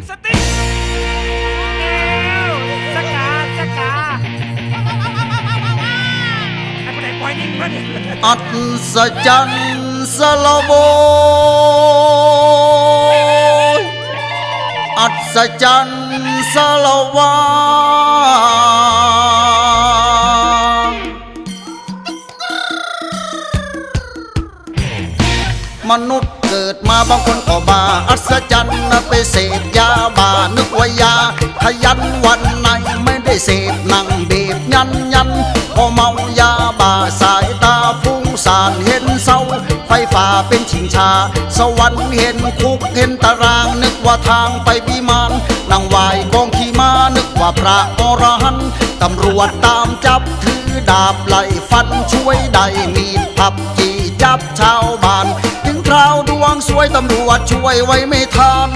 ສະຕິ ສະກາ ສະກາ ໃຫ້ຜູ້ໃດປ່ອຍຍິງມັນ ອັດສະຈັນສາລະໂວຍ ອັດສະຈັນສາລະວາ ມະນຸດເກີດມາບາງຄົນກໍບ້າ ອັດສະຈັນໄປເສບຢາບ້າ ນຶກວ່າຢາ ຂະຫຍັນວັນໃນ ໄມ່ໄດ້ເສບ ນັ່ງເບບຍັນຍັນ ພໍເມົາຢາບ້າ ສາຍຕາຟຸ້ງສ້ານເຫັນເສົາ ໄຟຟ້າເປັນຊິງຊາ ສະຫວັນເຫັນຄຸກເຫັນຕາລາງ ນຶກວ່າທາງໄປວິມານ ນັ່ງໄຫວ້ກອງຂີ່ມ້າ ນຶກວ່າພະອໍລະຫັນ ຕຳຫຼວດຕາມຈັບ ຖືດາບໄລ່ຟັນ ຊ່ວຍໄດ້ມີດພັບ ຈີ່ຈັບຊາວບ້ານ ເຖິງຄາວດວງຊວຍ ຕຳຫຼວດຊ່ວຍໄວ້ໄມ່ທັນ